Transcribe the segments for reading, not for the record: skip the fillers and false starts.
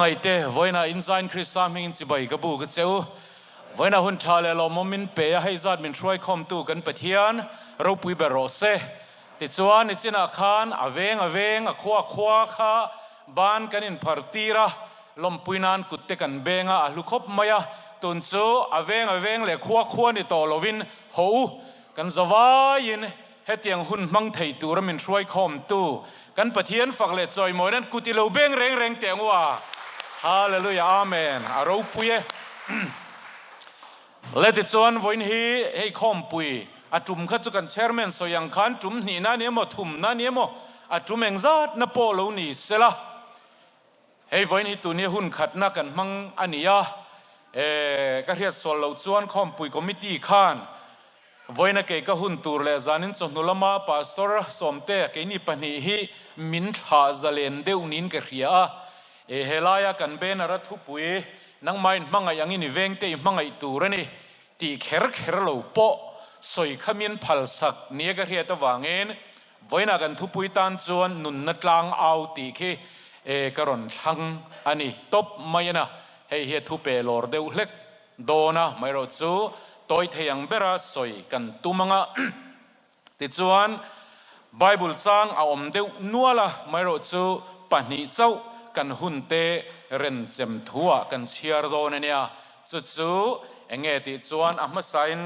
Ngaihte, vawiinah inzain Krista hmingin chibai ka bu ka che u. Vawiinah hun tha leh lawmawm min pe a, hei zat min hruaikhawmtu kan Pathian ropui ber rawh se. Tichuan, nichinah khan a veng a veng, a khua a khua kha ban kan inphar tir a, lawmpui nan kut te kan beng a, a hlu khawp mai a. Tun chu a veng a veng leh khua khua ni tawh lovin haw u, kan zavaiin Hetiang hun hmang thei tura min hruaikhawmtu kan Pathian fak leh chawimawi nan kut i lo beng reng reng teh ang u a. Hallelujah Amen a ropui e. Le tichuan vawiin hi hei khawmpui a tum kha chu kan chairman sawi ang khan tum hnihna ni emaw thumna ni emaw a tum engzatna pawh lo ni sela. Hei vawiin hi tun hi hun khatna kan hmang a ni a, e, ka hriat sual loh chuan khawmpui committee khan vawiina kei ka hun tur leh zanin chawhnu lama Pastor Sawmte keini pahnih hi min thlah zalen deuh niin ka hria a, e, helaia kan banner a thupui nangmahin hmangaih angin i vengte i hmangaih tur a ni tih kher kher lo pawh sawi khamin phalsak nia ka hriat avangin Vawiinah kan thupui tan chuan nunna tlang au tih khi e ka rawn thlang a ni tawp mai a na. Hei hi a thupe lawr deuh hlek dawn a, amaherawh chu tawi thei ang bera sawi kan tum ang a. Tichuan Bible chang a awm deuh nual a, amaherawh chu pahnih chauh kan hunte renchem thuah kan chhiar dawn a nia. Chu chu enge tih chuan a hmasain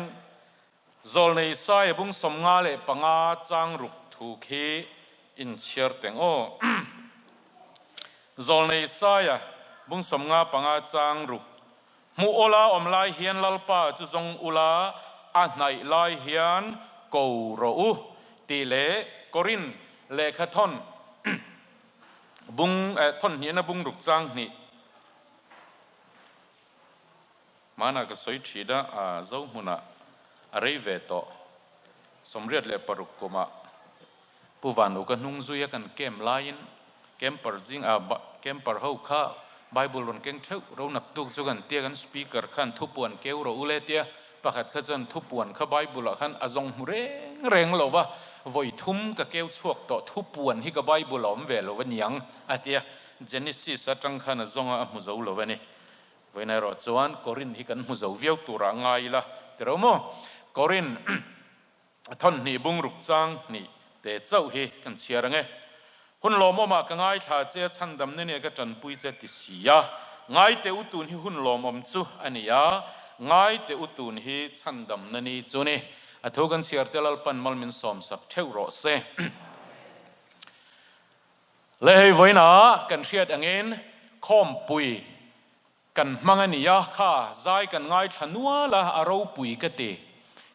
Zawlnei Saia bung 55 chang ruk thu khi inchhiar teng aw. Zawlnei Saia bung 55 chang ruk hmuh awla awm lai hian Lalpa chu zawng ula a hnaih lai hian ko rawh u tih leh Korin lehkha thawn bung thawn hnihna bung ruk chang hnih. Hmanah ka sawi thin a, a zo hmunah a rei ve tawh. 86 kumah Pu Van Uka hnung zuia kan camp laiin camper zing a camper ho kha Bible rawn keng theuh ro nak tuk chu kan tia kan speaker khan thupuan keu rawh u le tia pakhat kha chuan thupuan kha Bible ah khan a zawng hmu reng reng lo va, vawi thum ka keu chhuak tawh thupuan hi ka Bible a awm ve lo va niang a tia Genesis atang khan a zawnga a hmu zo lo va ni. Vawiin erawh chuan Korin hi kan hmu zo viau turah ngai ila ti ro maw? Korin thawn hnih bung ruk chang hnih te chauh hi kan chhiar ang e. Hun lawmawmah ka ngaithla che a chhandamna nia ka tanpui che ti si a, ngai teh u tun hi hun lawmawm chu a ni a, ngai teh u tun hi chhandamna ni chu ni. A thu kan chhiar te Lalpan mal min sawmsak theuh rawh se. Le hei vawiinah kan hriat angin khawmpui kan hmang a ni a, kha zai kan ngaithla nual a, a ropui ka ti.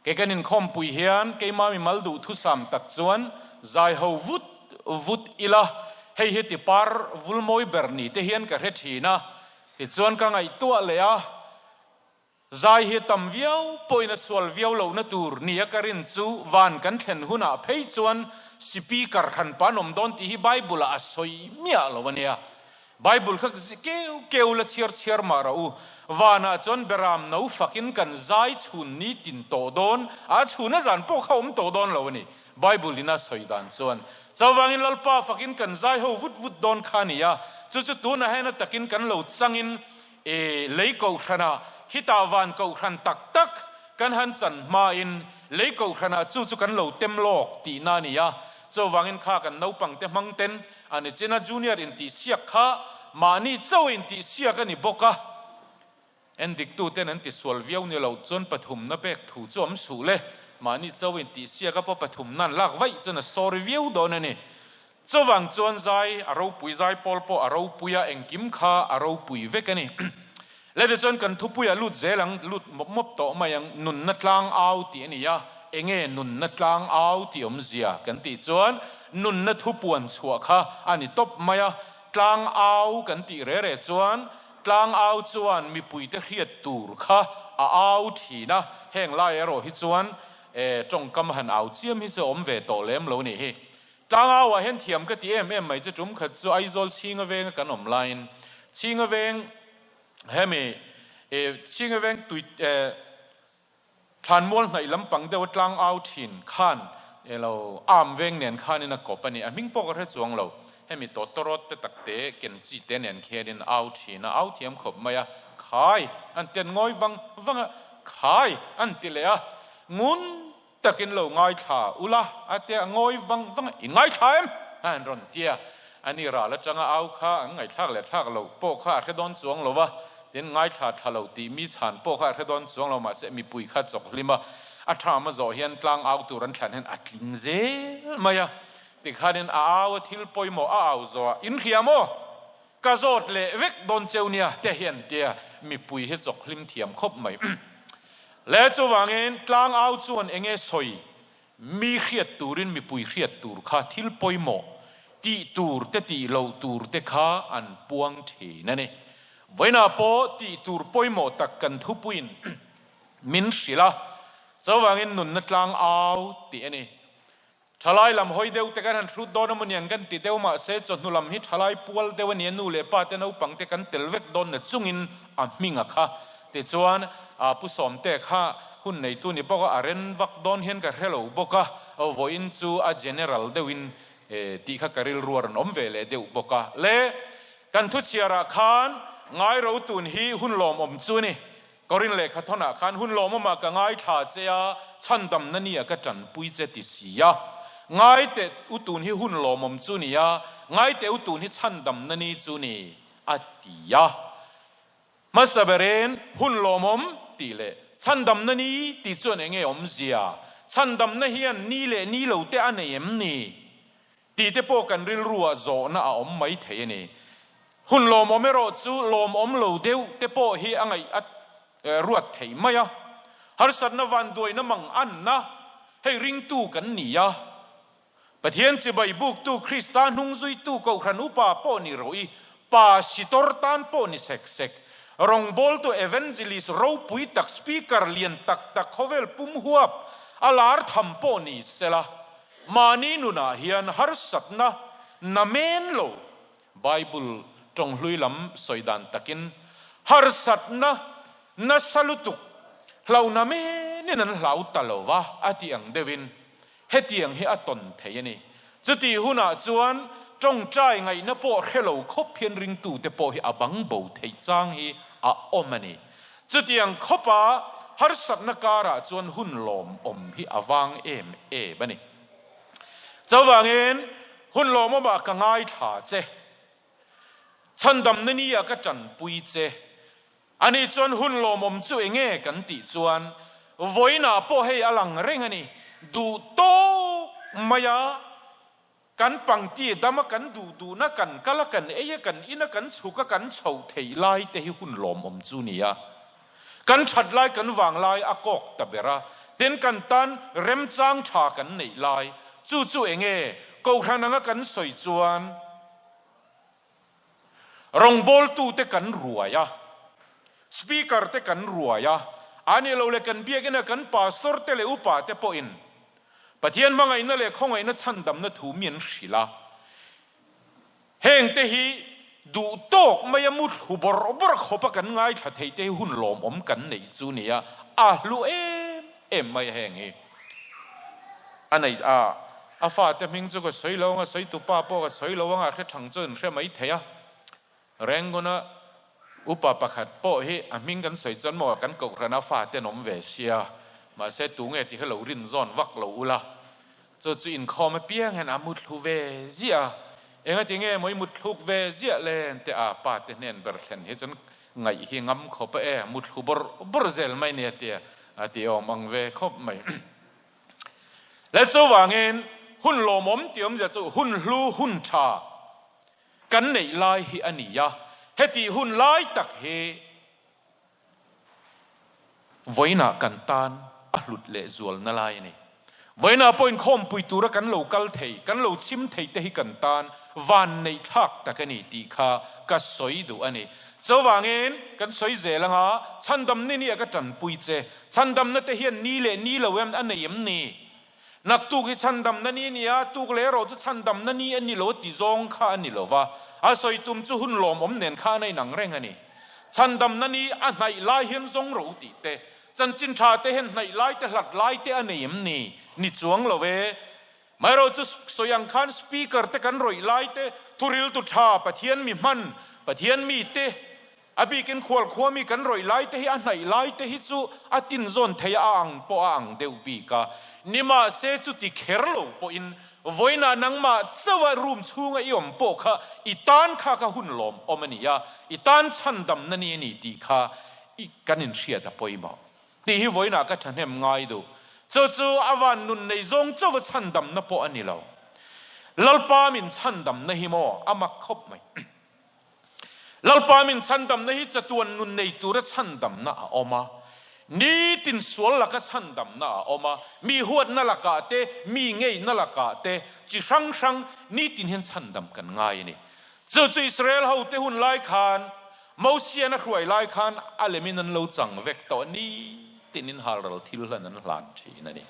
Kei kan inkhawmpui hian keimah mimal duhthusam tak chuan zai ho vut vut ila, hei hi ti par vulmawi ber ni te hian ka hre thin a, tichuan ka ngaihtuah leh a, Zai hi tam viau pawhin a sual viau lohna tur nia ka rin chu van kan thlen hunah phei chuan Speaker hran pa an awm dawn tih hi Bible ah a sawi miah lo a nia. Bible kha keu keu la chhiar chhiar mah rah u. Vanah chuan beram no fakin kan zai chhun ni tin tawh dawn a, chhun a zan pawh kha awm tawh dawn lo a ni. Bible in a sawi dan chuan chuvangin Lalpa fakin kan zai ho vut vut dawn kha a ni a, chu chu tunah hian a takin kan lo changin E, lei kohhranah khitah van kohhran tak tak kan han chan hmain lei kohhranah chu chu kan lo tem lawk tihna a ni a. Chuvangin kha kan naupangte hmang ten a ni chin a, junior intihsiak kha mahni chauh intihsiak a ni bawk a. Endiktuten an tisual viau ni loh chuan pathumna pek thu chu awm suh le, mahni chauh intihsiak a pawh pathumna an lak vaih chuan a sorry viau dawn a ni. Chuvang chuan zai a ropui, zai pawl pawh a ropui a, engkim kha a ropui vek a ni. Lete chuan kan thupuiah lut zel ang, lut mawp mawp tawh mai ang, nunna tlang au tih a ni a, enge nunna tlang au tih awmzia kan tih chuan nunna thupuan chhuah kha a ni tawp mai a, tlang au kan tih re re chuan tlang au chuan mipuite hriat tur kha a au thin a, heng lai erawh hi chuan tawngkam han au chiam hi chu a awm ve tawh lem lo nih hi. Tlangau ah hian thiam ka ti em em mai chu tum khat chu Aizawl Chhinga venga kan awm laiin Chhinga veng hemi Chhinga veng tui thlanmual hnaih lampang deuha tlangau thin khan elo arm veng nen khanin a kawp a ni a hming pawh ka hre chuang lo. Hemi tawtawrawt te tak te ken chi te nen khianin au thin a, au thiam khawp mai a, khai an ti an ngawi vang vang a, khai an ti leh a, ngun takin lo ngaithla ula a tia a ngawi vang vang a, in ngaithla em? a an rawn ti a, ani ral atanga au kha an ngaihthlak leh thlak loh pawh kha a hre dawn chuang lo va, tin ngaithla tha lo tih mi chhan pawh kha a hre dawn chuang lo mahse mipui kha chawk hlim a, a tham a zawh hian tlang au tur an thlan hian a tling zel mai a, Tikhanin a au a thil pawimawh a au zawh a, In hria maw? Ka zawt leh vek dawn cheu nia te hian tia mipui hi chawk hlim thiam khawp mai. Le chuvangin tlang au chuan enge sawi mi hriat turin mipui hriat tur kha thil pawimawh tih tur te tih loh tur te kha an puang thin a ni. Vawiinah pawh tih tur pawimawh tak kan thupuiin min hrilh a, chuvangin nunna tlang au tih a ni. Thalai lam hawi deuh te kan han hrut dawn emaw niang kan ti deuh mahse chawhnu lam hi thalai pual deuh a nia nu leh pa te naupang te kan tel vek dawn na chungin a hming a kha tichuan a pu Sawmte kha hun neitu ni bawk a a ren vak dawn hian ka hre lo bawk a vawiin chu a general deuhin tih kha ka rilru a rawn awm ve leh deuh bawk a le kan thuchhiarah khan ngairo tun hi hun lawmawm chu a ni. Korin lehkha thawnah khan hun lawmawmah ka ngaithla che a, chhandamna nia ka tanpui che ti si a. Ngai teh u tun hi hun lawmawm chu ni a, ngai teh u tun hi chhandamna ni chu ni, a ti a. Hmasa berin hun lawmawm tih leh chhandamna ni tih chuan eng nge awmzia? Chhandamna hian ni leh ni lo te a nei em ni? Tih te pawh kan rilruah zawhna a awm mai thei a ni. Hun lawmawm erawh chu lawmawm lo deuh te pawh hi a ngaih a ruat thei mai a. Harsatna vanduaina mang anna hei ringtu kan ni a. Pathian chibai buktu Krista hnungzuitu Kohhran upa pawh ni rawh i, Pasitor tan pawh ni sek sek, rawngbawltu evangelist ropui tak speaker lian tak tak khawvel pum huap a lar tham pawh ni sela, Mahni nunah hian harsatna na men lo, Bible tawnghlui lam sawi dan takin harsatna nasa lutuk hlauhna menin an hlau ta lo va a tih ang deuhin hetiang hi a tawn thei a ni. Chutih hunah chuan tawngtai ngaihna pawh hre lo khawp hian ringtute pawh hi a bang bo theih chang hi a awm a ni. Chutiang khawpa harsatna karah chuan hun lawmawm hi a vang em em a ni. Chuvangin hun lawmawmah ka ngaithla che, chhandamna nia ka tanpui che. Ani chuan hun lawmawm chu enge kan tih chuan vawiinah pawh hei a lang reng a ni, duh tawk maia Kan pangti dama kan duh duhna kan kal a, kan ei a, kan in a, kan chhuk a, kan chhoh theih lai te hi hun lawmawm chu ni a. Kan that lai kan vang lai a kawk ta ber a, tin kan tan remchang tha kan neih lai chu chu enge Kohhran anga kan sawi chuan Rawngbawltute kan ruai a, Speaker te kan ruai a, a ni lo le kan biakina kan Pastor te leh upa te pawhin Pathian hmangaihna leh khawngaihna chhandamna thu mi an hrilh a. Hengte hi duh tawk maia mu thlu bawrh bawrh khawpa kan ngaithla thei te hi hun lawmawm kan neih chu nia, a hlu em em mai a heng hi. A nei a, a fate hming chu ka sawi lo ang a, sawi tupa pawh ka sawi lo ang a, hre thang chu an hre mai thei a. Renguna upa pakhat pawh hi a hming kan sawi chuan maw kan kohhran a fate an awm ve sia, mahse tunge tih kha lo rin zawn vak lo ula, chu chu inkhawm apiang hian a muthlu ve ziah a, engati nge maw i muthluk ve ziah le te a pa te hnen ber thlen hi chuan ngaih hi ngam khawp a e, muthlu bawrh bawrh zel mai nia tia a ti awm ang ve khawp mai. Le chuvangin hun lawmawm tih awmzia chu hun hlu hun tha Kan neih lai hi a ni a, hetih hun lai tak hi vawiinah kan tan a hlut leh zualna lai a ni. Vawiinah pawhin khawmpui tura kan lo kal thei, kan lo chhim thei te hi kan tan van neih thlak tak a ni tih kha ka sawi duh a ni. Chuvangin kan sawi zel anga chhandamni nia ka tanpui che, chhandamna te hian ni leh ni lo em a nei em ni? Naktuk hi chhandamna ni a ni a, tuk leh erawh chu chhandamna ni a ni lo ti zawng kha a ni lo va, a sawi tum chu hun lawmawm nen khan a inang reng a ni. Chhandamna ni a hnaih lai hian zawng ro tih te, chanchin tha te hian hnaih lai te hlat lai te a nei em ni? Ni chuang lo e. Maherawhchu sawi ang khan Speaker te kan rawih lai te, thuriltu tha, Pathian mi hman, Pathian mi te, a bikin khualkhua mi kan rawih lai te hi a hnaih lai te hi chu a tinzawn thei a ang pawh a ang deuh bik a. Nimahse chuti kher lo pawhin vawiinah nangmah chauha room chhunga i awm pawh kha i tan kha kha hun lawm awm a ni a, i tan chhandamna ni a ni tih kha i kan inhriat a pawimawh. Tih hi vawiinah ka thahnem ngai duh. Chu chu a van nun nei zawng chauha chhandamna pawh a ni lo. Lalpa min chhandamna hi maw a mak khawp mai. Lalpa min chhandamna hi chatuan nun nei tura chhandamna a awm a. Nitin sual laka chhandamna a awm a. Mi huatna lakah te, mi ngeina lakah te, chi hrang hrang nitin hian chhandam kan ngai a ni. Chu chu Israel hote hun lai khan Mosian a hruai lai khan a lemin an lo chang vek tawh nitin in halral thil hlan an hlan thin a ni.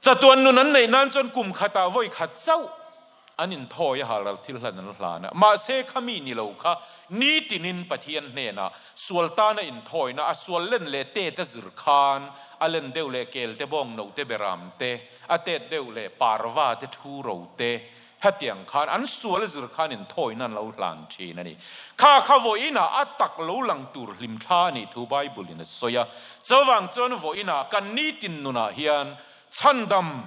Chatuan nun an neih nan chuan kum khatah vawi khat chauh an inthawi a halral thil hlan an hlan a. Mahse khami ni lo kha nitinin Pathian hnenah sual tana inthawina a sual len leh tet a zir khan a len deuh leh kel te bawng no te beram te a tet deuh leh parva te thu ro te Hetiang khan an sual zir khan inthawina an lo hlan thin a ni. Kha kha vawiinah a tak lo lang tur hlimthla a nih thu Bible-in a sawi a. Chuvang chuan vawiinah kan nitin nunah hian chhandam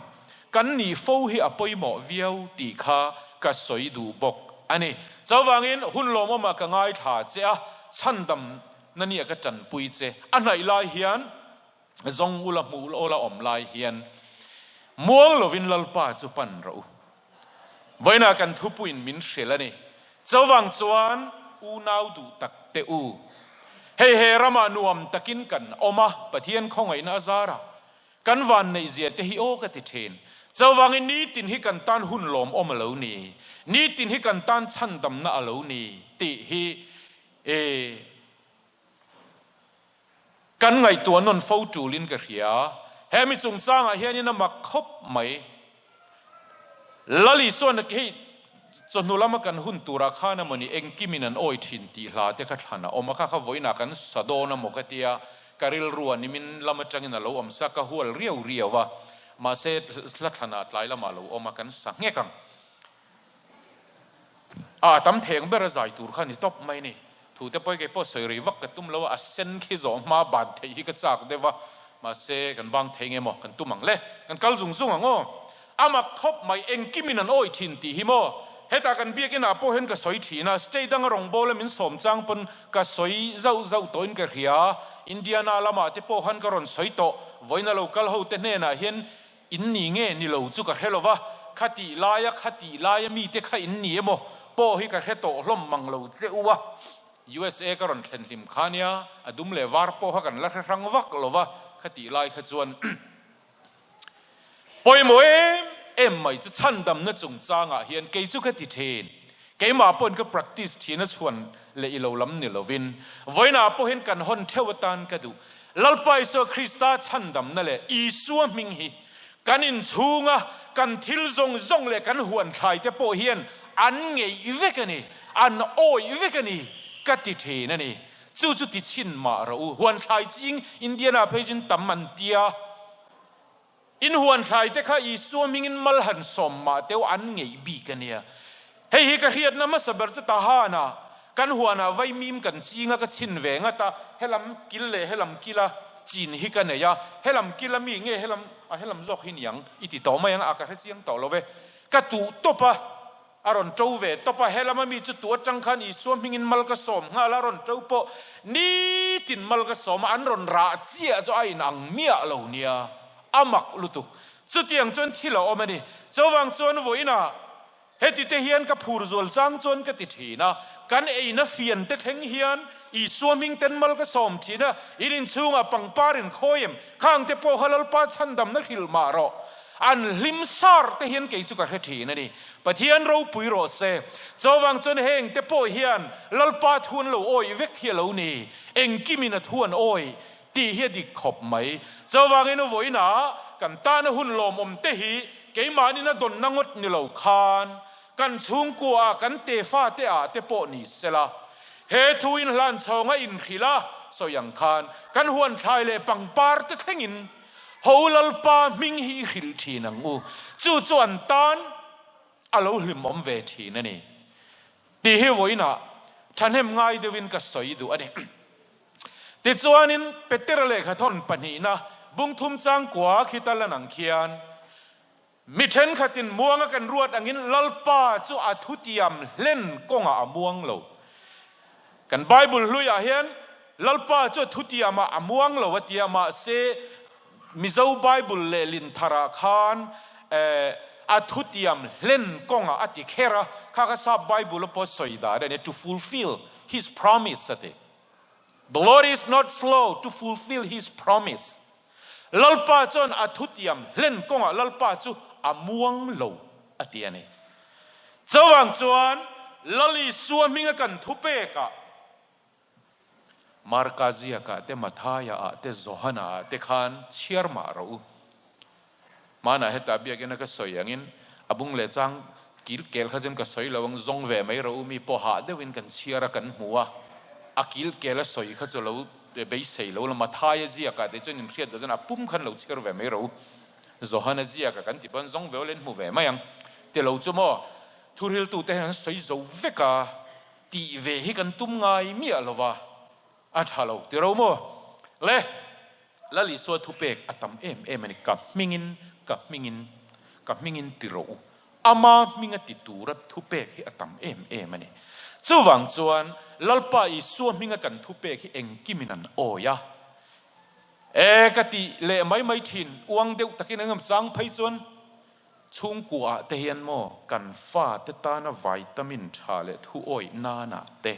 kan nih fo hi a pawimawh viau tih kha ka sawi duh bawk a ni. Chuvangin hun lawmawmah ka ngaithla che a, chhandam na nia ka tanpui che. A hnaih lai hian Zawng ula hmuh ula awm lai hian muang lovin Lalpa chu pan rawh u. Vawiinah kan thupuiin min hrilh a ni. Chuvang chuan unau duh tak teh u. Hei he ramah nuam takin kan awm a, Pathian khawngaihna a zar a, kan vanneih zia te hi aw ka ti thin. Chuvangin nitin hi kan tan hun lawmawm a lo ni, nitin hi kan tan chhandamna a lo ni tih hi e. Kan ngaihtuah nawn fo tulin ka hria. He mi chungchangah hianin a mak khawp mai. Lali chuan hei chawhnu lama kan hun turah khan amawni engkimin an awi thin tih hla te kha thlan a awm a, kha kha vawiinah kan sa dawn amaw ka tia, ka rilru a nimin lam atangin a lo awm sa, ka hual riau riau a, mahse hla thlanah tlai lamah a lo awm a, kan sa nghek ang. A tam thei ang ber a zai tur kha ni tawp mai ni. Thu te pawh kei pawh sawi rei vak ka tum lo a, a sen khi zawh hma ban theih hi ka chak deuh a, mahse kan vang thei nge maw kan tum ang le, kan kal zung zung ang aw. A mak khawp mai, engkimin an awih thin tih hi maw. Hetah kan biakinah pawh hian ka sawi thin a, state danga rawngbawla min sawm chang pawn ka sawi zauh zauh tawhin ka hria, Indiana lamah te pawh khan ka rawn sawi tawh, vawiin a lo kal ho te hnenah hian In ni nge ni lo chu ka hre lo va, khatih laia khatih laia mite kha in ni emaw pawh hi ka hre tawh hlawm mang lo che u a. USA ka rawn thlen hlim kha nia, a dum leh var pawh kha kan la hre hrang vak lo va, khatih lai kha chuan pawimawh em em mai chu chhandamna chungchangah hian kei chu ka ti thin. Keimah pawhin ka practice thin a chhuan leh i lo lam ni lovin, vawiinah pawhin kan hawn theuh atan ka duh. Lalpa Isua Krista chhandamna leh Isua hming hi kan inchhunga kan thil zawng zawng leh kan huan thlai te pawh hian an ngeih vek a ni, an awih vek a ni ka ti thin a ni. Chu chu ti chhin mah rawh u. Huan thlai ching Indiana phei chuan tam an tia. In huan thlai te kha Isua hmingin mal han sawm mah teu an ngeih bik a nia. Hei hi ka hriatna hmasa ber chu Tahan-ah kan huanah vaimim kan ching a, ka chhin ve ngat a, helam kil leh helam kila chin hi ka nei a, helam kila mi nge helam a helam zawk hi niang i ti tawh mai ang a, ka hre chiang tawh lo ve. Ka tuh tawp a. A rawn to ve tawp a, helam a mi chu tu atang khan Isua hmingin mal ka sawm nghal a, a rawn to pawh nitin mal ka sawm a, an rawn rah chiah chu a inang miah lo nia, a mak lutuk. Chutiang chuan thil a awm a ni. Chuvang chuan vawiinah heti te hian ka phur zual chang chuan ka ti thin a, kan eina fian te thleng hian Isua hming ten mal ka sawm thin a, in inchhungah pangpar in khawi em, khang te pawh kha Lalpa chhandamna hrilh mah rawh. An hlim sar te hian kei chu ka hre thin a ni. Pathian ropui rawh se. Chuvang chuan heng te pawh hian Lalpa thu an lo awih vek hi a lo ni. Engkimin a thu an awih tih hi a dik khawp mai. Chuvangin vawiinah kan tana hun lawmawm te hi keimahnin a dawnna ngawt ni lo khan kan chhungkua ah kan tefa te ah te pawh ni sela. He thu inhlan chhawnga inhrilh a sawi ang khan kan huan thlai leh pangpar te thlengin. Ho Lalpa hming hi i hrilh thin ang u. Chu chu an tan a lo hlimawm ve thin a ni. Tih hi vawiinah thahnem ngai deuhin ka sawi duh a ni. Tichuanin Petera lehkhathawn pahnihna bungthum changkua khi tal an ang khian Mi thenkhatin muanga kan ruat angin Lalpa chu a thutiam hlen kawngah a muang lo. Kan Bible hluiah hian Lalpa chu a thutiamah a muang lo a tia, mahse Mizo Bible lehlin tharah khan a thutiam hlen kawngah a ti kher a, kha kha sap Bible a pawh sawi dan a ni, to fulfill his promise a ti. The Lord is not slow to fulfill his promise. Lalpa chuan a thutiam hlen kawngah Lalpa chu a muang lo a ti a ni. Chuvang chuan Lal Isua hminga kan thupekah Marka ziakah te, Mathaia ah te, Johana ah te khan chhiar mah rawh u. Hmanah hetah biakina ka sawi angin a bung leh chang kil kel kha chuan ka sawi lo ang, zawng ve mai rawh u, mi pawh hah deuhin kan chhiar a kan hmu a, a kil kel a sawi kha chu lo beisei lo la, Mathaia ziakah te chuan inhriat loh chuan a pum khan lo chhiar ve mai rawh u, Johana ziakah kan ti pawn zawng ve ula in hmu ve mai ang, ti lo chu maw thuhriltute hian an sawi zo vek a, tih ve hi kan tum ngai miah lo va, a tha lo ti ro maw? Le, Lal Isua thupek a tam em em a ni, ka hmingin, ka hmingin, ka hmingin ti rawh u. Ama hminga ti tura thupek hi a tam em em a ni. Chuvang chuan Lalpa Isua hminga kan thupek hi engkimin an awi a. E, ka ti leh mai mai thin, uang deuh takin engemaw chang phei chuan chhungkuaah te hian maw kan fate tana vitamin tha leh thu awih nanah te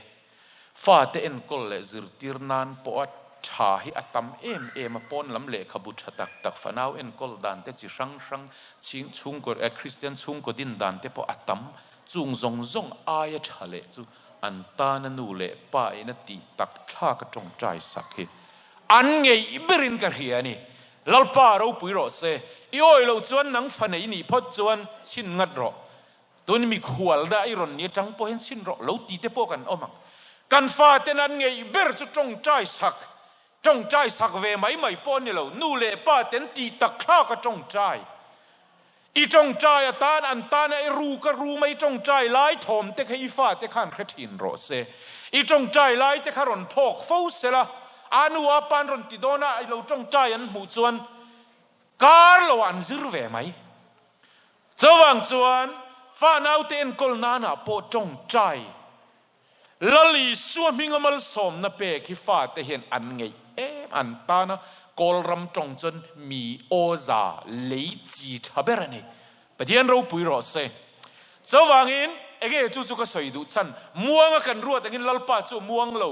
Fate enkawl leh zirtir nan pawha tha hi a tam em em a, pawn lam lehkhabu tha tak tak, fanau enkawl dan te chi hrang hrang, chhing chhungkaw eh Kristian chhungkaw din dan te pawh a tam, chung zawng zawng aia tha leh chu an tana nu leh pa ina tih tak thlak a tawngtai sak hi an ngeih berin ka hria a ni. Lalpa ropui rawh se, i awi loh chuan nang fa nei nih phawt chuan chhin ngat rawh. Tun mikhual dah i rawn ni atang pawh hian chhin rawh lo ti te pawh kan awm ang. Kan faten an ngeih ber chu tawngtai sak, tawngtai sak ve mai mai pawh a ni lo, nu leh pa ten tih tak thlak a tawngtai. I tawngtai atan an tana i ruk a rum a i tawngtai lai thawm te kha i fate khan hre thin rawh se. I tawngtai lai te kha rawn phawk fo sela, a nu a pa an rawn ti dawn a, i lo tawngtai an hmuh chuan kar lo ah an zir ve mai. Chuvang chuan fa naute enkawl nanah pawh tawngtai Lal Isua hminga malsawmna pek hi fate hian an ngeih em an tana Kawlram tawng chuan mi awza lei chi tha ber a ni. Pathian ropui rawh se. Chuvangin enge chu chu ka sawi duh chhan muanga kan ruat angin Lalpa chu muang lo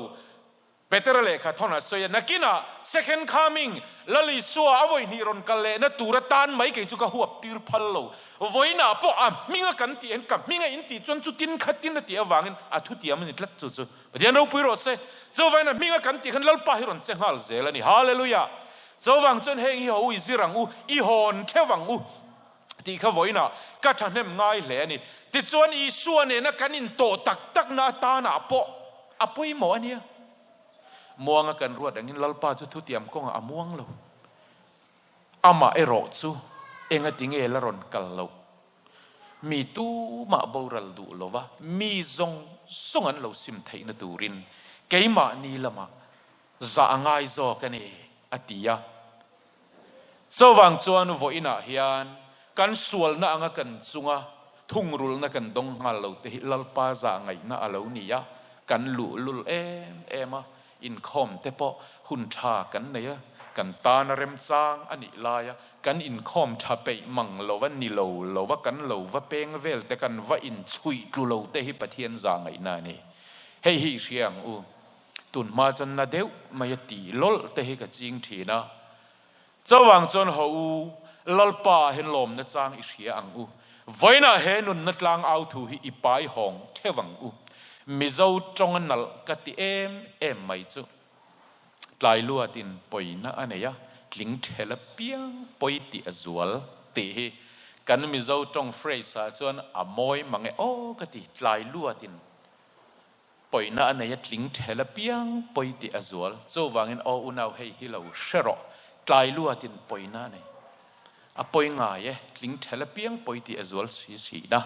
Petera lehkha thawn a sawi a, Nakinah Second Coming, Lal Isua a vawi hnih rawn kal lehna tur atan mai kei chu ka huap tir phal lo. Vawiinah pawh a hminga kan tih hian ka hminga in tih chuan chutin khatin a tih avangin a thutiam a ni tlat chu chu. Pathian ropui rawh se. Chuvangin a hminga kan tih khan Lalpa hi rawn che nghal zel a ni. Hallelujah! Chuvang chuan heng hi ho i zir ang u, i hawn theuh ang u tih kha vawiinah ka thahnem ngai hle a ni. Tichuan Isua nena kan intawh tak takna atanah pawh a pawimawh a nia. Muanga kan ruat angin Lalpa chu thutiam kawngah a muang lo. Amah erawh chu engati nge la rawn kal loh? Mi tumah boral duh lova mi zawng zawng an lo sim theihna turin keimahni lamah zah a ngai zawk a ni, a ti a. Chuvang chuan vawiinah hian kan sualna anga kan chunga thungrulna kan dawng nghal lo te hi Lalpa zah ngaihna a lo ni a, kan luhlul em em a, inkhawm te pawh hun tha kan nei a, kan tana remchang a nih laia kan inkhawm tha peih mang lova ni lo lova kan lo va peng vel te kan va inchhuih tlu lo te hi Pathian zah ngaihna a ni. Hei hi i hria ang u. Tun hma chuan na deuh mai a tih lawlh te hi ka ching thin a. Chuvang chuan haw u, Lalpa ah hian lawmna chang i hria ang u. Vawiinah he nunna tlang au thu hi i pai hawng theuh ang u. Mizo tawng a nalh ka ti em em mai chu. Tlai luatin pawina a nei a, tling thel apiang pawi tih a zual tih hi kan Mizo tawng phrase ah chuan a mawi mang e aw ka ti, tlai luatin Pawihna a nei a tling thel apiang pawi tih a zual. Chuvangin aw unau hei hi lo hre rawh. Tlai luatin pawina a nei. A pawi ngai e, tling ṭhel apiang pawi tih a zual si si na.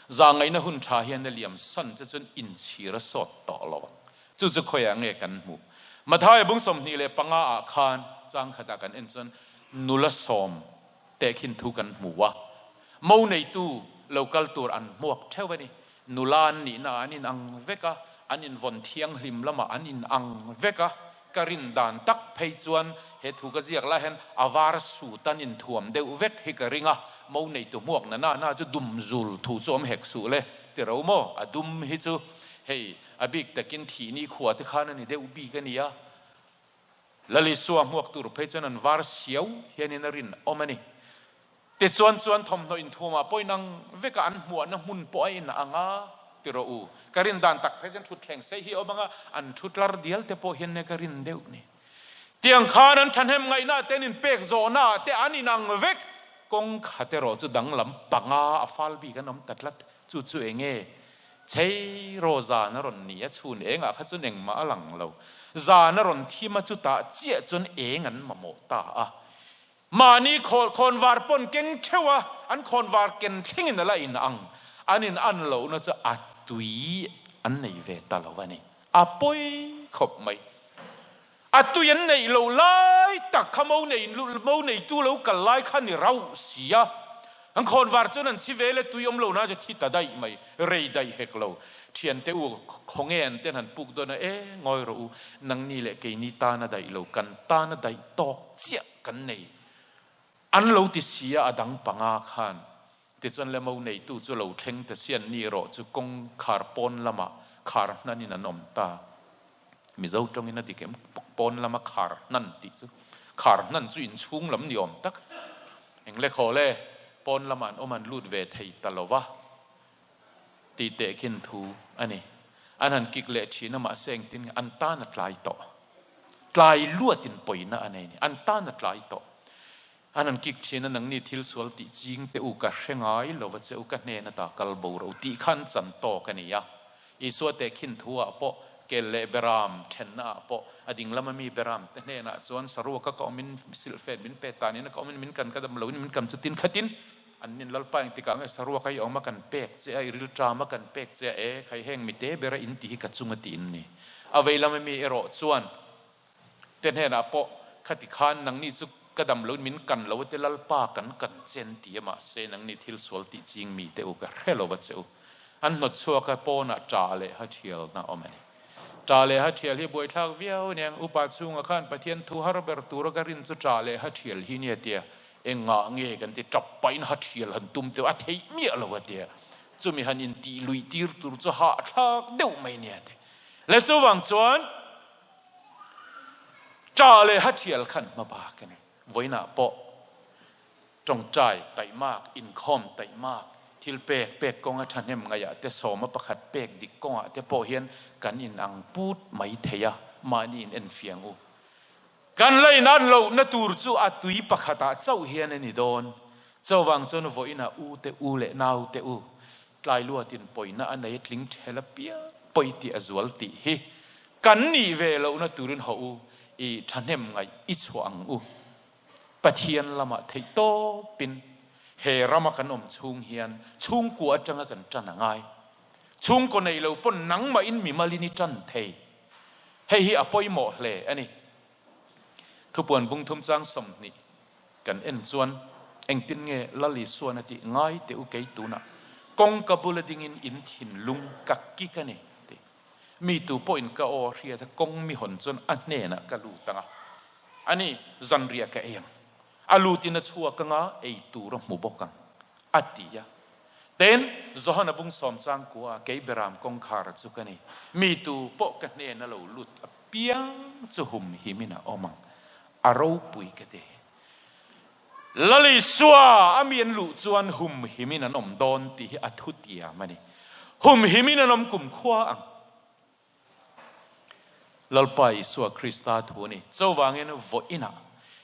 Zahngaihna hun ṭha hian a liam san che chuan inchhir a sawt tawh lo ang. Chu chu khawiah nge kan hmuh? Mathaia bung 25 ah khan chang khatah kan en chuan nula sawm tehkhin thu kan hmu a. Mo neitu lo kal tur an hmuak theuh a ni. Nula an nihna ah an inang vek a, an invawn thianghlim lamah an inang vek a. Ka rin dan tak phei chuan he thu ka ziak lai hian a var sut an inthuam deuh vek hi ka ring a, mo neitu hmuak na na na chu dum zul thu chu awm hek suh le ti ro maw? A dum hi chu hei a bik takin thih ni khua te khan a ni deuh bik a nia. Lalisua hmuak tur phei chuan an var siau hianin a rinawm a ni. Tichuan chuan thawmhnaw inthuamah pawh inang veka an hmuahna hmun pawh a in ang a, ti rawh u. Ka rin dan tak phei chuan thutthleng sei hi a awm ang a, an thu tlar dial te pawh hian nia ka rin deuh ni. Tiang khan an thahnem ngaihna te an inpek zawhna ah te an inang vek. Kawng khat erawh chu danglam panga a fal bik an awm ta tlat. Chu chu enge? Chei raw zan a rawn ni a, chhun engah kha chuan engmah a lang lo. Zan a rawn thim a, chutah chiah chuan eng an mamawh ta a. Mahni khawnvar pawn keng theuh a, an khawnvar ken thlengin a la in ang. An in an lohna chu a tui an nei ve ta lo a ni. A pawi khawp mai. A tui an neih loh lai tak kha mo nei mo neitu lo kal lai kha ni rauh si a. An khawnvar chuan an chhi vel e, tui awm lo na chu thi ta daih mai, rei daih hek lo. Thiante u, khawnge an ten han puk dawn a, e ngawi rawh u, nangni leh keini tan a daih lo, kan tan a daih tawk chiah kan nei. An lo ti si a, a dang panga khan. Tichuan le mo neitu chu lo thleng ta sian ni erawh chu kawngkhar pawn lamah khar hnanin an awm ta. Mizo tawngin a dik em? Pawn lama khar hnan tih chu. Khar hnan chu inchhung lam ni awm tak. Eng le khaw le, pawn lamah an awm an lut ve thei ta lo va tih tehkhin thu a ni. An han kik leh thin a mahse engtin nge an tan a tlai tawh. Tlai luatin pawina a nei a ni. An tan a tlai tawh. An han kik thin a nangni thil sual tih ching teh u ka hre ngai lo va che u ka hnen ata kal bo ro tih khan chan tawk a ni a. Isua tehkhin thu ah pawh kel leh beram thenna ah pawh a ding lama mi beram te hnenah chuan saruak a ka awmin silhfen min pe tanin a ka awmin min kan ka dam loin min kam chu tin khatin an nin Lalpa engtikah nge saruak a i awm a kan pek che a i rilṭam a kan pek che a e khai heng mite bera in ti hi ka chung a tiin ni. A vei lama mi erawh chuan Te hnenah pawh, Khati khan nangni chu ka dam loin min kan lo a ti Lalpa kan kan chen ti a mahse nangni thil sual tih ching mi te u ka hre lo va che u. An hnawt chhuak a pawnah ṭah leh ha ṭhialna awm a ni. Ṭah leh ha ṭhial hi buaithlak viau aniang upa chhungah khan Pathian thu har ber tura ka rin chu ṭah leh ha ṭhial hi nia tia engah nge kan ti ṭap pahin ha ṭhial han tum teuh a theih miah lo a tia chumi han intih luih tir tur chu hahthlak deuh mai nia ti. Le chuvang chuan Ṭa leh Hathial khan hma bak a ni. Vawiinah pawh ṭawngṭai taihmak, inkhawm taihmak, thil pek pek kawnga ṭhahnem ngaihah te, sawma pakhat pek dik kawngah te pawh hian kan inang put mai thei a, mahni in enfiang u. Kan la inan lohna tur chu a tui pakhatah chauh hian a ni dawn. Chuvang chuan vawiinah u te u leh nau te u, Tlai luatin pawina a nei tling ṭhel apiang pawi tih a zual tih hi kan nih ve lohna turin hawh u i ṭhahnem ngaih i chhuah ang u. Pathian lamah theih tawpin he rama kan awm chhung hian chhungkua aṭanga kan ṭan a ngai. Chhungkaw nei lo pawn nangmahin mimalin i ṭan thei. Hei hi a pawimawh hle a ni. Thupuan bungthum chang 20 kan en chuan engtin nge Lal Isuan a tih ngai teh u kei tunah kawngka bula dingin in thinlung ka kik a ni tih. Mi tu pawhin ka aw a hriat a kawng mi hawn chuan a hnenah ka lut ang a, a ni zanriah ka ei ang, a lutin a chhuak anga ei tur a hmu bawk ang a ti a. Tin, Johana bung sawm chang kua kei beram kawngkhar chu ka ni, mi tu pawh ka hnena lo lut a Piang chu humhimin a awm ang, a ropui ka ti. Lal Isua a mi an luh chuan humhimin an awm dawn tih hi a thutiam a ni. Humhimin an awm kumkhua ang. Lalpa Isua Krista thu a ni. Chuvangin vawiinah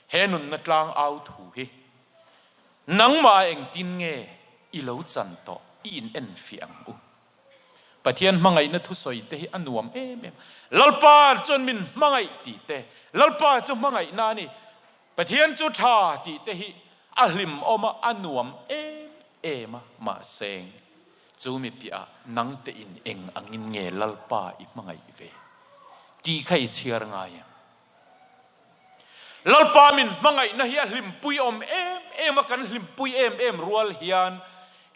he nunna tlang au thu hi nangmah ah engtin nge i lo chan tawh i in enfiah ang u. Pathian hmangaihna thusawi te hi a nuam em em. Lalpa chuan min hmangaih tih te, Lalpa chu hmangaihna a ni. Pathian chu tha tih te hi a hlimawm a, a nuam em em a, mahse chu mi piahah nangte in eng angin nge Lalpa i hmangaih ve tih kha i chhiar ngai em? Lalpa min hmangaihna hi a hlimpui awm em em a, kan hlimpui em em rual hian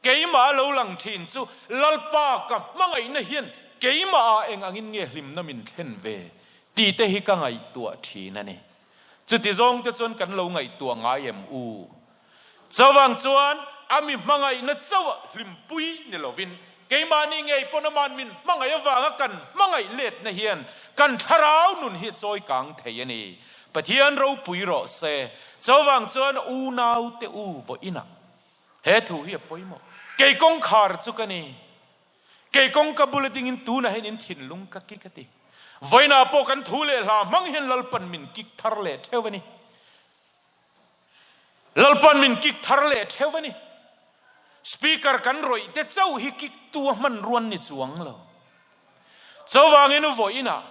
keimah a lo lang thin chu Lalpa ka hmangaihna hian keimah ah eng angin nge hlimna min thlen ve tih te hi ka ngaihtuah thin a ni. Chuti zawng te chuan kan lo ngaihtuah ngai em u? Chuvang chuan a mi hmangaihna chauh hlimpui ni lovin keimahni ngei pawn aman min hmangaih avanga kan hmangaih letna hian kan thlarau nun hi a chawi kang thei a ni. Pathian ropui rawh se. Chuvang chuan unau te u vawiinah he thu hi a pawimawh. Kei kawngkhar chu ka ni. Kei kawngka bula dingin tunah hian in thinlung ka kik a ti. Vawiinah pawh kan thu leh hla hmang hian Lalpan min kik thar leh theuh a ni. Lalpan min kik thar leh theuh a ni. Speaker kan rawih te chauh hi kik tu a hman ruan ni chuang lo. Chuvangin vawiinah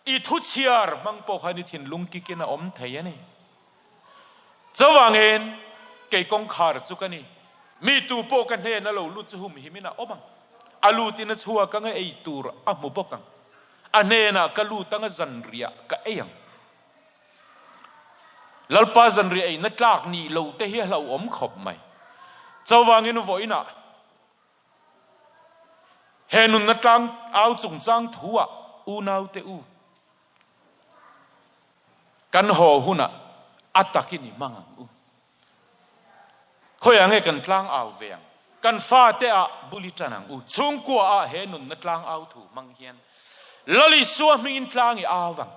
i thu chhiar hmang pawh khan i thinlung kikin a awm thei a ni. Chuvangin kei kawngkhar chu ka ni. Mi tu pawh ka hnen a lo lut chu humhimin a awm ang. A lutin a chhuak anga ei tur a hmu bawk ang. A hnenah ka lut anga zanriah ka ei ang. Lalpa zanriah eina tlak nih lo te hi a hlauhawm khawp mai. Chuvangin vawiinah he nunna tlang au chungchang thuah unaute u kan haw hunah a takin i hmang ang u. Khawiah nge kan tlang au ve ang? Kan fate ah bul i tan ang u. Chhungkua ah he nunna tlang au thu hmang hian Lal Isua hmingin tlang i au ang.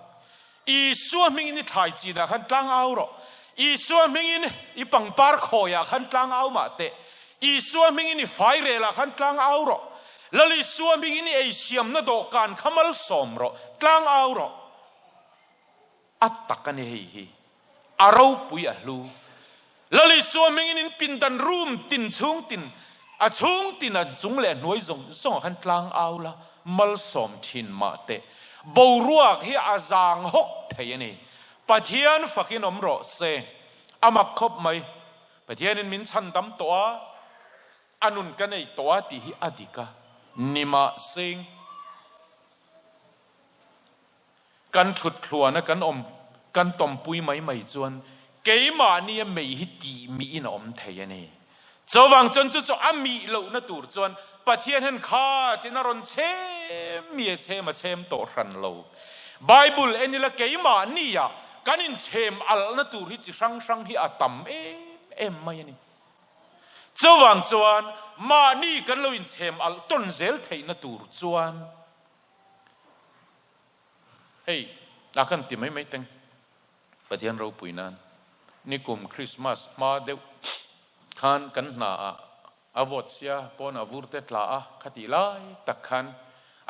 Isua hmingin i thlai chinah khan tlang au rawh. Isua hmingin i pangpar khawiah khan tlang au mah teh. Isua hmingin i fairelah khan tlang au rawh. Lal Isua hmingin i eisiamna dawhkan kha malsawm rawh. Tlang au rawh. A tak a ni hei hi. A ropui a hlu. Lal Isua hmingin in pindan room tin chhung tin, a chhung tin a chung leh a hnuai zawng zawngah khan tlang au la, malsawm thin mah teh. Boruak hi a zang hawk thei a ni. Pathian fakin awm rawh se. A mak khawp mai. Pathianin min chhan dam tawh a, a nun ka nei tawh a tih hi a dik a. Nimahseng. Kan thut thluana kan awm kan tawmpui mai mai chuan keimahni a mei hi tih mihin a awm thei a ni. Chuvang chuan chu chu a mih lohna tur chuan Pathian hian kha tiin a rawn chhem mi a chhem a chhem tawh hran lo. Bible en ila keimahnia kan inchhem alhna tur hi chi hrang hrang hi a tam em em mai a ni. Chuvang chuan mahni kan lo inchhem alh tawn zel theihna tur chuan Hei a kan ti mai mai teng Pathian ropui nan nikum Christmas hma deuh khan kan hna ah a vawt sia pawn a vur te tla a khatih lai tak khan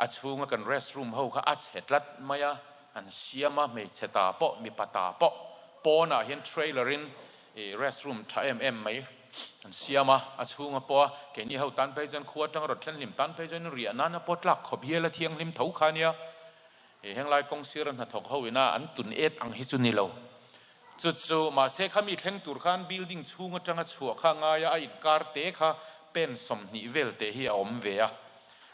a chhunga kan rest room ho kha a chhe tlat mai a an siam a hmeichhe ta pawh mipa ta pawh pawnah hian trailer in I rest room tha em em mai an siam a, a chhung a pawh a, keini ho tan phei chuan khua atanga rawn thlen hlim tan phei chuan riah nan a pawh tlak khawp hial a thianghlim tho kha nia. I henglai kawng sira hnathawk ho ina an tun et ang hi chu ni lo. Chu chu mahse khami thleng tur khan building chhung atanga chhuah kha ngai a, a inkar te kha pen 20 vel te hi a awm ve a.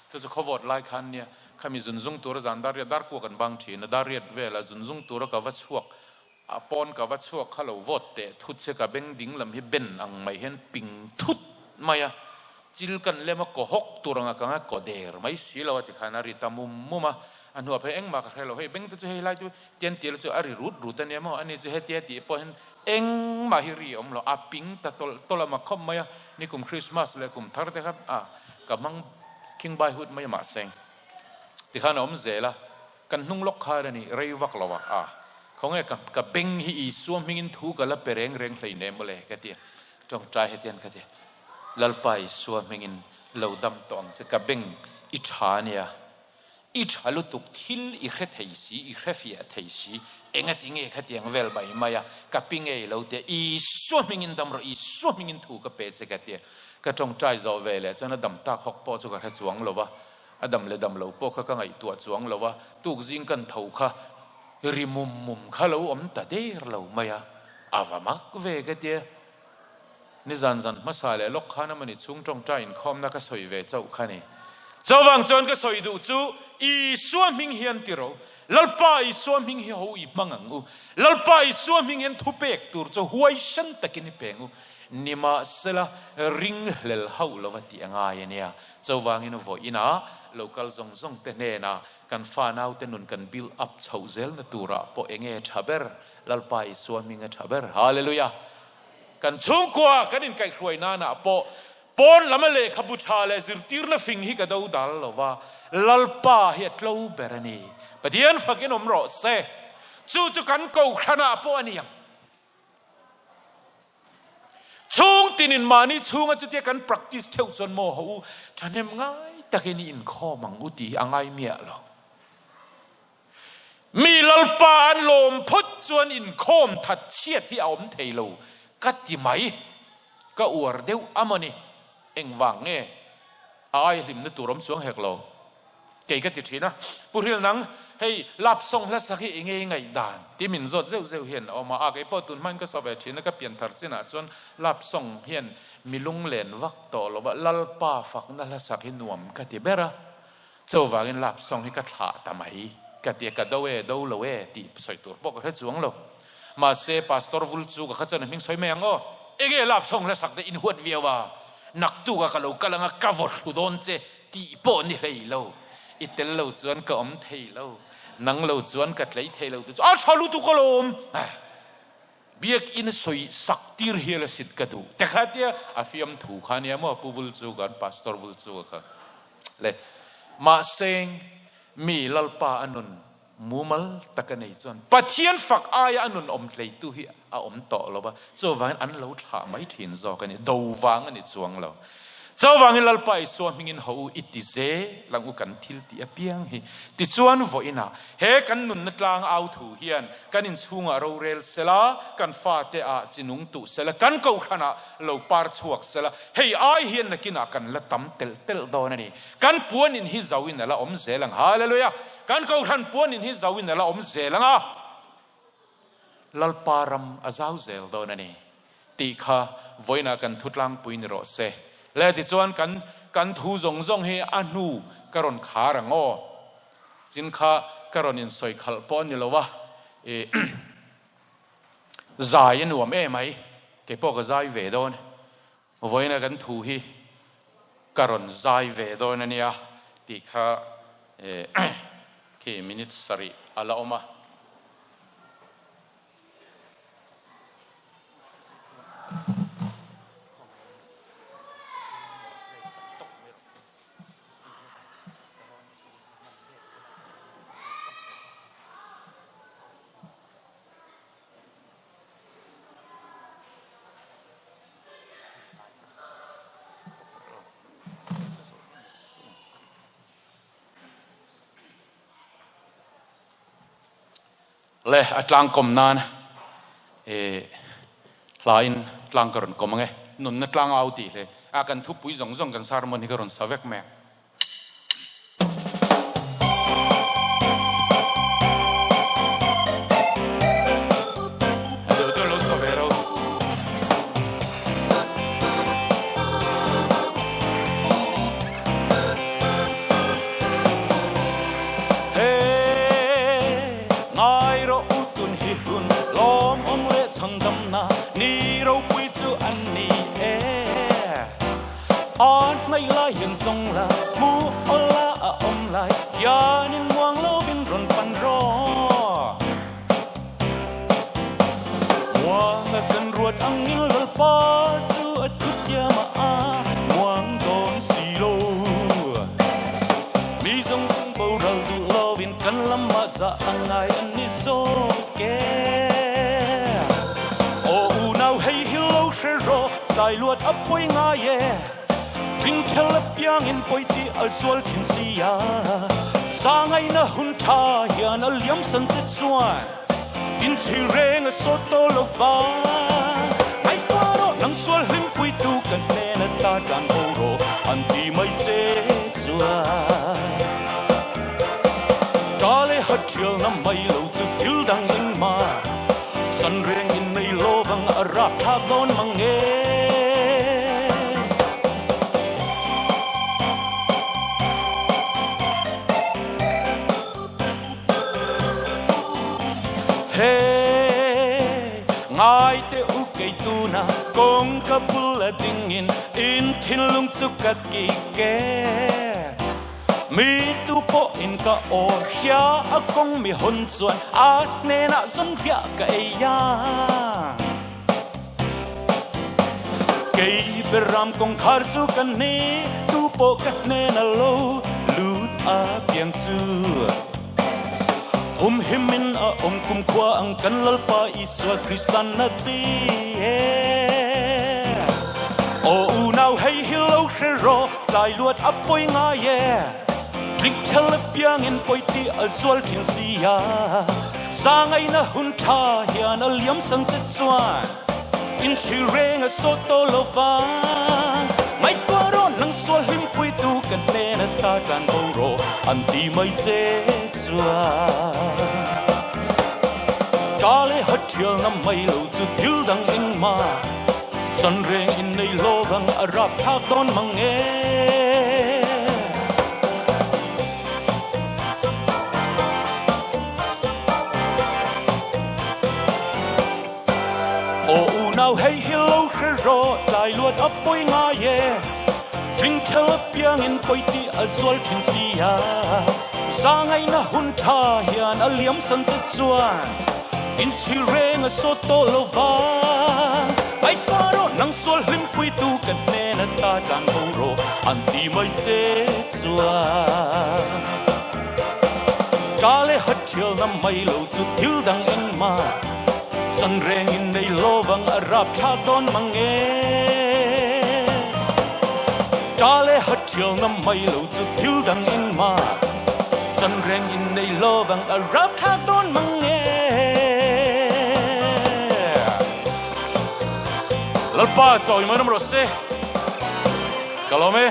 Chu chu khawvawt lai khan nia, khami zunzung tura zan dar riat dar kuak an bang thin a, dar riat vela zunzung tura ka va chhuak A pawn ka va chhuak kha lo vawt teh thut se ka beng ding lam hi ben ang mai hian ping thut mai a, chil kan lem a kaw hawk tur anga ka ngai kaw der mai si lo a ti khan a ri ta mum mum a, a hnuah phei engmah ka hre lo hei beng te chu hei lai chu tian tir chu a ri rut rut a nia maw ani chu hetia tih pawh hian engmah hi ri a awm lo a ping ta tawlh tawlh a mak khawp mai a, nikum Christmas leh kum thar te kha a ka hmang khing bai hut mai a mahse tikhan a awm zel a. Kan hnung lawk khar a ni, rei vak lo a, a khawnge ka ka beng hi Isua hmingin thu ka la pe reng reng hlei nem mawle ka ti a, tawngtai hetian ka ti a, Lalpa Isua hmingin lo dam tawh ang che, ka beng i tha a nia, i tha lutuk thil i hre thei si, i hre fiah thei si, engati nge khatiang vel mai mai a, ka pi ngei lo tia, Isua hmingin dam rawh, Isua hmingin thu ka pe che ka ti a, ka tawngtai zawh ve leh chuan a dam tak hawk pawh chu ka hre chuang lo va. A dam leh dam lo pawh kha ka ngaihtuah chuang lo a, tuk zing kan tho kha ri mum mum kha lo awm ta der lo mai a. A va mak ve ka tia. Nizan zan hmasa leh lawk khan amawni chhung tawngtai inkhawmna ka sawi ve chauh kha ni. Chuvang chuan ka sawi duh chu Isua hming hian ti ro. Lalpa Isua hming hi ho i hmang ang u. Lalpa Isua hming hian thupek tur chu huaisen takin i peng u. Nimahsela ringhlel hauh lova tih a ngai a nia. Chuvangin vawiinah local zawng zawng te hnenah kan fa naute nun kan build up chhoh zelna turah pawh enge tha ber? Lalpa Isua hming a tha ber. Hallelujah! Kan chhungkua kan inkaihhruai nanah pawh pawn lama lehkhabu tha leh zirtirna fing hi ka do dal lo va, Lalpa hi a tlo ber a ni. Pathian fakin awm rawh se. Chu chu kan kohhranah pawh a ni ang. Chhung tinin mahni chhunga chutia kan practice theuh chuan maw ho u, thahnem ngai takin i inkhawm ang u tih hi a ngai miah lo. Mi Lalpa an lawm phawt chuan inkhawm that chhiat hi a awm thei lo ka ti mai. Ka uar deuh a mawni? Engvang nge a ai hlimna tur awm chuang hek lo? Kei ka ti thin a. Pu Hril nang, hei lap sawng hla sak hi enge i ngaihdan? Ti min zawt zeuh zeuh hian a awm a. A kei pawh tun hmain ka saw ve thin a, ka pian thar chinah chuan lap sawng hian mi lunglen vak tawh lo va, Lalpa fakna hla sak hi nuam ka ti ber a. Chuvangin lap sawng hi ka thlah ta mai ka ti a, ka do e, do lo e tih sawi tur pawh ka hre chuang lo. Mahse Pastor vul chu ka kha chuan a hming sawi mai ang aw. Enge lap sawng hla sak te in huat viau a, naktuk a ka lo kal ang a, ka vaw thlu dawn che tih pawh ni hlei lo. I tel lo chuan ka awm thei lo, nang lo chuan ka tlei thei lo tih chu a tha lutuk alawm. Biakinn sawi sak tir hial a sit ka duh te kha tia a fiam thu kha nia maw Pu Vul chu kan Pastor Vul chu kha le mahseng mi Lalpa a nun mumal tak a nei chuan Pathian fak aia a nun awm tleitu hi a awm tawh lo va chuvangin an lo thlah mai thin zawk a ni do vang a ni chuang lo Chuvangin Lalpa Isua hmingin ho u i ti zel ang u kan thil tih apiang hi. Tichuan vawiinah he kan nunna tlang au thu hian kan inchhungah rorel sela, kan fate ah chinung tuh sela, kan kohhranah lo par chhuak sela, hei ai hian nakinah kan la tam telh telh dawn a ni. Kan puanin hi zauin a la awm zel ang. Hallelujah! Kan kohhran puanin hi zauin a la awm zel ang a. Lalpa ram a zau zel dawn a ni tih kha vawiinah kan thu tlangpui ni rawh se. Le tichuan kan kan thu zawng zawng hi a hnu ka rawn khar ang aw. Chin kha ka rawn insawi khalh pawh a ni lo a, i zai a nuam em mai, kei pawh ka zai ve dawn. Vawiinah kan thu hi ka rawn zai ve dawn a nia tih kha khi minute sarih a la awm a. Le a tlang kawm nan e hla in tlang ka rawn kawm ange nunna tlang au tih hle a kan thupui zawng zawng kan sermon hi ka rawn sa vek mai a. A hnaih lai hian zawng la, hmu aw la a awm lai hianin muang lovin rawn pan rawh. Muanga kan ruat angin Lalpa chu a thutiam a a muang dawn si lo. Mi zawng zawng boral duh lovin kan lamah zah a ngai a ni zawk e. Aw unau hei hi lo hre rawh. Tlai luat a pawi ngai e, Tling thel apiangin pawi tih a zual thin si a. Zangaihna hun tha hian a liam san che chuan inchhir reng a sawt tawh lo va. Ngaihtuah rawh nang sual hlimpuitu ka hnen ata tlan bo rawh an ti mai che chuan. Ta leh ha thialna mai lo chu thil dang engmah chan reng in nei lo va. rapthlak dawn mang e. He ngai teh u kei tuna kawngka bul a dingin in thinlung chu ka kik e. Mi tu pawhin ka aw hria a kawng mi hawn chuan a hnenah zanriah ka ei a. Kei beram kawngkhar chu ka hne, tu pawh ka hnen a lo lut a piang chu. Humhim in a awm kumkhua ang kan Lalpa Isua Kristan a ti e. Aw unau hei hi lo hre rawh, tlai luat a pawi ngai e. Tling thel apiangin pawi tih a zual thin sia. Zangaihna hun tha hian a liam sang che chuan inchhir reng a sawt tawh lo va. Ngaihtuah rawh nang sual hlimpuitu ka hnen ata tlan bo rawh an ti mai che chuan. Ṭa leh ha ṭhialna mai lo chu thil dang engmah chan reng in nei lovang a rapthlak dawn mang e. Aw unau hei hi lo hre rawh, tlai luat a pawi ngai e. Tling thel apiangin pawi tih a zual thin si a. Zangaihna hun tha hian a liam san che chuan inchhir reng a sawt tawh lo va. Ngaihtuah rawh nang sual hlimpuitu ka hnen ata tlan bo rawh an ti mai che chuan. Ṭa leh ha ṭhialna mai lo chu thil dang engmah chan rengin nei lovang a rapthlak dawn mang e. Ṭa leh ha ṭhialna mai lo chu thil dang engmah chan rengin nei lovang a rapthlak dawn mang e. Lalpa chawi mai rawh se. Ka lawm e.